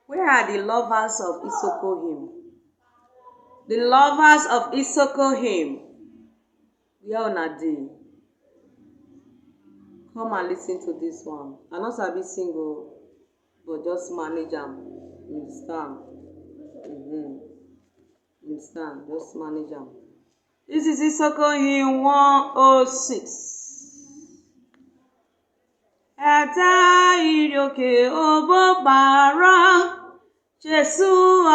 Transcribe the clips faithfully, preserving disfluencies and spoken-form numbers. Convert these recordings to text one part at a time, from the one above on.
Where are the lovers of Isoko hymn? The lovers of Isoko hymn, where una dey? Come and listen to this one. I no sabi sing o, but just manage am. You understand? Mm-hmm. You understand? Just manage am. This is Isoko hymn one oh six. Ẹ̀dá ìròkè òbó bàárọ̀, Jésù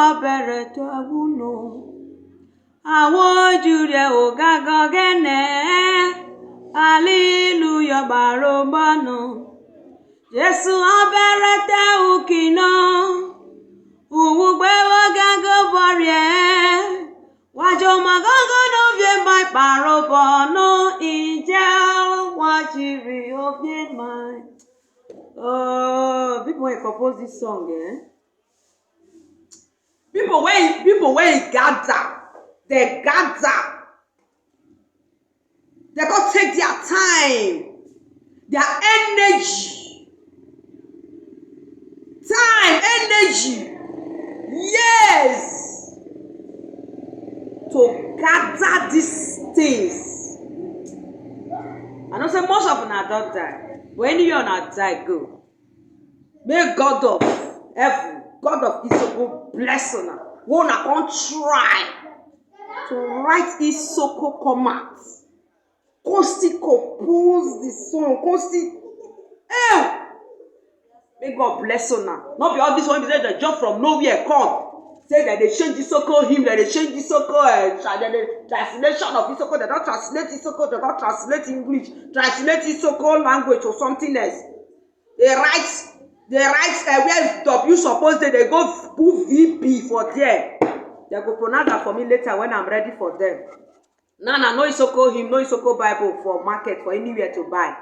ọbẹ̀rẹ̀ tó wúlò. Àwọn ojú rẹ̀ ò gágan gẹ́nẹ́, hallelujah bàárọ̀ bọ́nù. Jésù ọbẹ̀rẹ̀ tẹ́ òkìnà, òwúgbẹ́ wọ́n gágan bọ̀rẹ̀. Wajo magogo no vie mai parobo no inja wajiri ovie mai. Oh, people wey compose this song, eh? People wey people wey gather, they gather. They go take their time, their energy, time, energy, years to gather these things. I know say most of una don die, but anywhere una die go, may God of heaven, God of Isoko bless una. Wey una come try to write Isoko come out. Come still compose the song, come still, eh! May God bless una. No be all this one be say they jump from nowhere come. Say that they change Isoko hymn, that they change Isoko, uh, tra- that the translation of Isoko, they don't translate Isoko, they don't translate English, translate Isoko language or something else. They write, they write uh, where W suppose they, they go put V P for there. They go pronounce that for me later when I'm ready for them. Now, now, no Isoko hymn, no Isoko Bible for market, for anywhere to buy.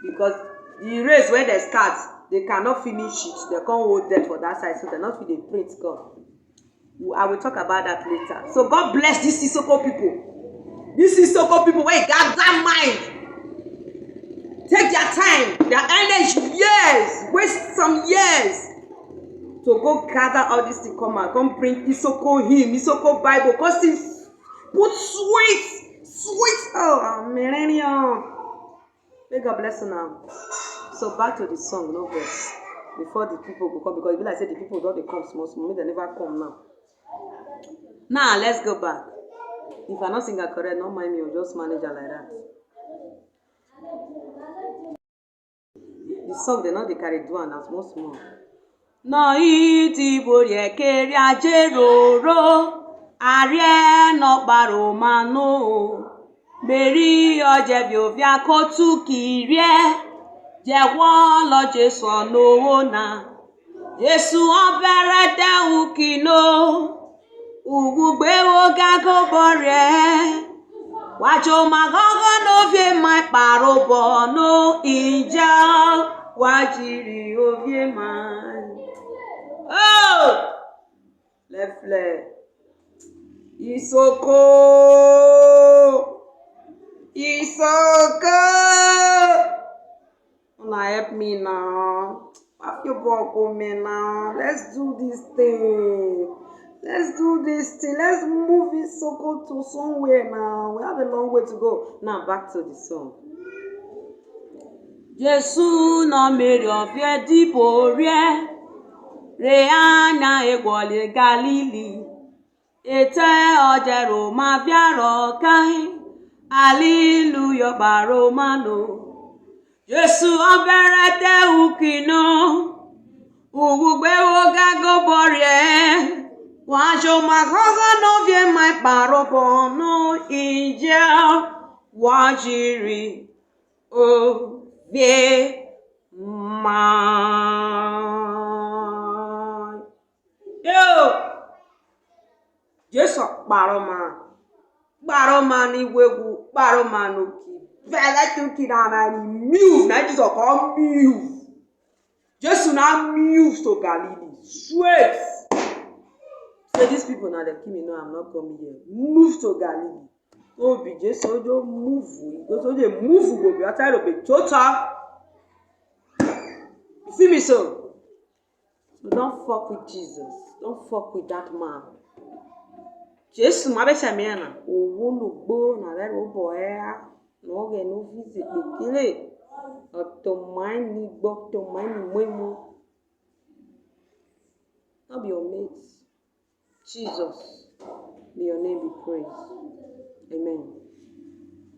Because the race where they start, they cannot finish it. They can't hold them for that side, so they're not fit dey print come. I will talk about that later. So God bless these Isoko people. These Isoko people wey gather mind, take their time, their energy, years, waste some years to go gather all this thing come out, come bring Isoko hymn, Isoko Bible, come still put sweet, sweet, oh, millennium. May God bless you now. So back to the song, no vex. Before the people go come, because e be like say the people don dey come small small, make dem never come now. Now let's go back. If I no sing am correct, no mind me o, just manage am like that. The song dem no dey carry do am na small small. Nọ iti bori ekeri ajeroro, arie no kparo mano. Meri oje bi ovia kotu kirie, je wo lo Jesu no na. Jesu obere te ukino, ugugbe wo gago bore. Wajo magogo no vie mai parobo no inja, wajiri ovie mai. Oh! Left leg. Isoko. Isoko. Una help me now. Pack your ball, go, man, now. Let's do this thing. Let's do this thing. Let's move Isoko to somewhere now. We have a long way to go. Now, back to the song. Jesu no meri ovie diborie, re anya egwole Galili. Ete ojero ma viaro kai, hallelujah baromano. Jesu obere te ukino, ugugbe wo gago borie. Wajo magogo no vie mai parobo no inja, wajiri ovie mai. Yo! Jesu kparoma. Kparoma ni wegu, kparoma no ki. Vele tu ki na na ni move. Na Jesus come move. Jesu na move to Galilee. Straight. Say these people now they kill me. No, I'm not coming here. Move to Galilee. Go be Jesu, go move. Go so they move go be outside of the total. You see me so? So Don't fuck with Jesus. Don't fuck with that man. Jesu ma be se mi na. Owo lugbo na re ro bo e a. No ge no visit bekele. Oto mai ni gbo, to mai ni muemu. No be your mate. Jesus, may your name be praised. Amen.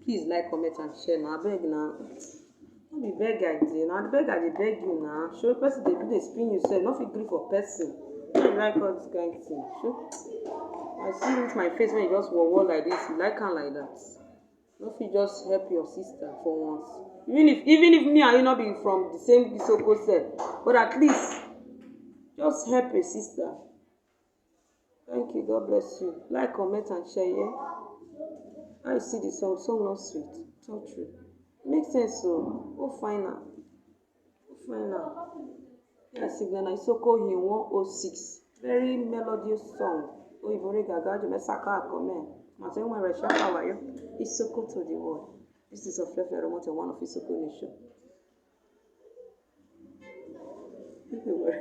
Please like, comment, and share. Now, I beg now. No be beg I dey. Now, I beg I dey beg you now. Show person dey do dey spin yourself. No fit gree for person. No like all this kind thing. Show. I see with my face when you just war war like this. You like am like that. No fit just help your sister for once. Even if even if me and you no be from the same Isoko set, but at least just help a sister. Thank you. God bless you. Like, comment, and share. Yeah. How you see the song? Song not sweet. Talk true. Make sense. So go find out. Go find out. Yeah, signal na Isoko in one oh six. Very melodious song. Oh, Ibore Gaga, you may saka comment. Matenwa Resha Kawayo. Isoko to the world. This is Ofefe Romote, one of Isoko Nation. Don't worry.